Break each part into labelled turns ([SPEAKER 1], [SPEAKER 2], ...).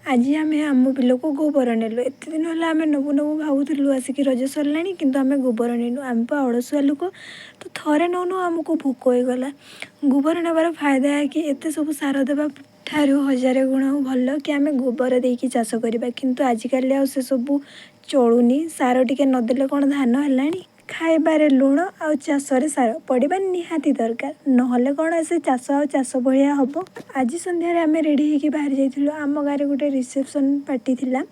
[SPEAKER 1] ଆଜି ଆମେ ଆମ ବିଲକୁ ଗୋବର ନେଲୁ। ଏତେ ଦିନ ହେଲା ଆମେ ନେବୁ ନେବୁ ଭାବୁଥିଲୁ, ଆସିକି ରଜ ସରିଲାଣି, କିନ୍ତୁ ଆମେ ଗୋବର ନେଇନୁ। ଆମେ ପା ଅଳସୁଆ ଲୋକ। ତ ଥରେ ନଉ ନଉ ଆମକୁ ଭୋକ ହେଇଗଲା। ଗୋବର ନେବାର ଫାଇଦା କି ଏତେ ସବୁ ସାର ଦେବା ଠାରୁ ହଜାରେ ଗୁଣ ଭଲ କି ଆମେ ଗୋବର ଦେଇକି ଚାଷ କରିବା। କିନ୍ତୁ ଆଜିକାଲି ଆଉ ସେସବୁ ଚଳୁନି। ସାର ଟିକେ ନଦେଲେ କ'ଣ ଧାନ ହେଲାଣି? ଖାଇବାରେ ଲୁଣ ଆଉ ଚାଷରେ ସାର ପଡ଼ିବା ନିହାତି ଦରକାର। ନହେଲେ କ'ଣ ସେ ଚାଷ ଆଉ ଚାଷ ଭଳିଆ ହେବ? ଆଜି ସନ୍ଧ୍ୟାରେ ଆମେ ରେଡ଼ି ହେଇକି ବାହାରି ଯାଇଥିଲୁ। ଆମ ଗାଁରେ ଗୋଟେ ରିସେପସନ୍ ପାର୍ଟି ଥିଲା,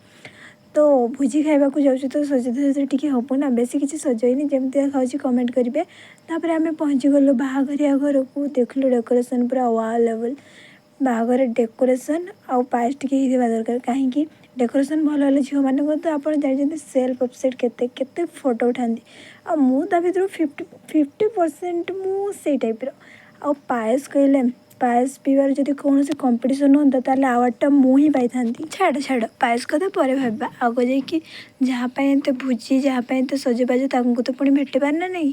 [SPEAKER 1] ତ ଭୋଜି ଖାଇବାକୁ ଯାଉଛୁ, ତ ସଜେଇ ଟିକେ ହେବ ନା। ବେଶୀ କିଛି ସଜେଇନି, ଯେମିତି ଦେଖାଯାଉଛି କମେଣ୍ଟ କରିବେ। ତାପରେ ଆମେ ପହଞ୍ଚିଗଲୁ ବାହାଘରିଆ ଘରକୁ। ଦେଖିଲୁ ଡେକୋରେସନ୍ ପୁରା ୱାଓ ଲେଭେଲ୍। ବାହାଘର ଡେକୋରେସନ୍ ଆଉ ପାଏସ୍ ଟିକେ ହେଇଥିବା ଦରକାର। କାହିଁକି ଡେକୋରେସନ୍ ଭଲ ହେଲେ ଝିଅମାନଙ୍କୁ ତ ଆପଣ ଜାଣିଛନ୍ତି, ସେଲ୍ଫ ଅବସେସଡ୍, କେତେ କେତେ ଫଟୋ ଉଠାନ୍ତି। ଆଉ ମୁଁ ତା ଭିତରୁ 50% ମୁଁ ସେଇ ଟାଇପ୍ର। ଆଉ ପାଏସ୍ କହିଲେ, ପାଏସ୍ ପିଇବାର ଯଦି କୌଣସି କମ୍ପିଟିସନ୍ ହୁଅନ୍ତା, ତାହେଲେ ଆୱାର୍ଡ଼ଟା ମୁଁ ହିଁ ପାଇଥାନ୍ତି। ଛାଡ଼ ଛାଡ଼, ପାଏସ୍ କଥା ପରେ ଭାବିବା। ଆଗ ଯାଇକି ଯାହା ପାଇଁ ଏତେ ଭୋଜି, ଯାହା ପାଇଁ ଏତେ ସଜବାଜ, ତାଙ୍କୁ ତ ପୁଣି ଭେଟିବାର ନା ନାହିଁ?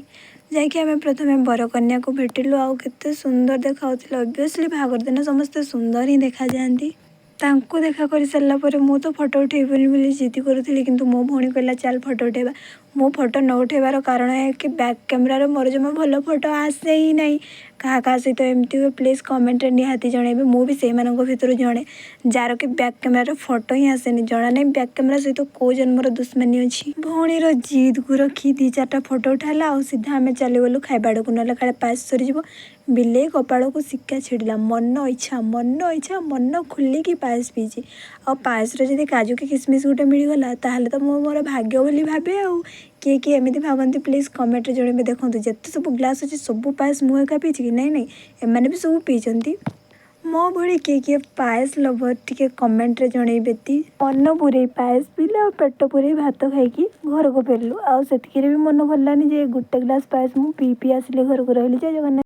[SPEAKER 1] ଯାଇକି ଆମେ ପ୍ରଥମେ ବରକନ୍ୟାକୁ ଭେଟିଲୁ। ଆଉ କେତେ ସୁନ୍ଦର ଦେଖାଯାଉଥିଲେ। ଅବଭିୟସଲି ବାହାଘର ଦିନ ସମସ୍ତେ ସୁନ୍ଦର ହିଁ ଦେଖାଯାଆନ୍ତି। ତାଙ୍କୁ ଦେଖା କରିସାରିଲା ପରେ ମୁଁ ତ ଫଟୋ ଉଠେଇବିନି ବୋଲି ଜିଦି କରୁଥିଲି, କିନ୍ତୁ ମୋ ଭଉଣୀ କହିଲା, "ଚାଲ ଫଟୋ ଉଠେଇବା।" ମୁଁ ଫଟୋ ନ ଉଠେଇବାର କାରଣ ଏହା କି ବ୍ୟାକ୍ କ୍ୟାମେରାରେ ମୋର ଜମା ଭଲ ଫଟୋ ଆସେ ହିଁ ନାହିଁ। କାହା କାହା ସହିତ ଏମିତି ହୁଏ, ପ୍ଲିଜ୍ କମେଣ୍ଟରେ ନିହାତି ଜଣାଇବେ। ମୁଁ ବି ସେଇମାନଙ୍କ ଭିତରୁ ଜଣେ, ଯାହାର କି ବ୍ୟାକ୍ କ୍ୟାମେରାରେ ଫଟୋ ହିଁ ଆସେନି। ଜଣା ନାହିଁ ବ୍ୟାକ୍ କ୍ୟାମେରା ସହିତ କେଉଁ ଜନ୍ମର ଦୁଶ୍ମନୀ ଅଛି। ଭଉଣୀର ଜିଦ୍କୁ ରଖି ଦୁଇ ଚାରିଟା ଫଟୋ ଉଠାହେଲା ଆଉ ସିଧା ଆମେ ଚାଲିଗଲୁ ଖାଇବା ଆଡ଼କୁ, ନହେଲେ କାଳେ ପାଏସ୍ ସରିଯିବ। ବିଲେଇ କପାଳକୁ ଶିକା ଛିଡ଼ିଲା। ମନ ଇଚ୍ଛା, ମନ ଇଚ୍ଛା, ମନ ଖୋଲିକି ପାଏସ୍ ପିଇଛି। ଆଉ ପାଏସ୍ରେ ଯଦି କାଜୁ କି କିସମିସ୍ ଗୋଟେ ମିଳିଗଲା, ତାହେଲେ ତ ମୁଁ ମୋର ଭାଗ୍ୟ ବୋଲି ଭାବେ। ଆଉ କିଏ କିଏ ଏମିତି ଭାବନ୍ତି, ପ୍ଲିଜ୍ କମେଣ୍ଟରେ ଜଣାଇବେ। ଦେଖନ୍ତୁ, ଯେତେ ସବୁ ଗ୍ଲାସ୍ ଅଛି, ସବୁ ପାଏସ୍ ମୁଁ ଏକା ପିଇଛି କି? ନାଇଁ ନାଇଁ, ଏମାନେ ବି ସବୁ ପିଇଛନ୍ତି। ମୋ ଭଳି କିଏ କିଏ ପାଏସ୍ ଲଭର୍, ଟିକେ କମେଣ୍ଟରେ ଜଣେଇବେ ତି। ମନ ପୂରେଇ ପାଏସ୍ ପିଇଲେ ଆଉ ପେଟ ପୂରେଇ ଭାତ ଖାଇକି ଘରକୁ ଫେରିଲୁ। ଆଉ ସେତିକିରେ ବି ମନ ଭରିଲାନି ଯେ ଗୋଟେ ଗ୍ଲାସ୍ ପାଏସ୍ ମୁଁ ପିଇ ପିଇ ଆସିଲି ଘରକୁ। ରହିଲି, ଜୟ ଜଗନ୍ନାଥ।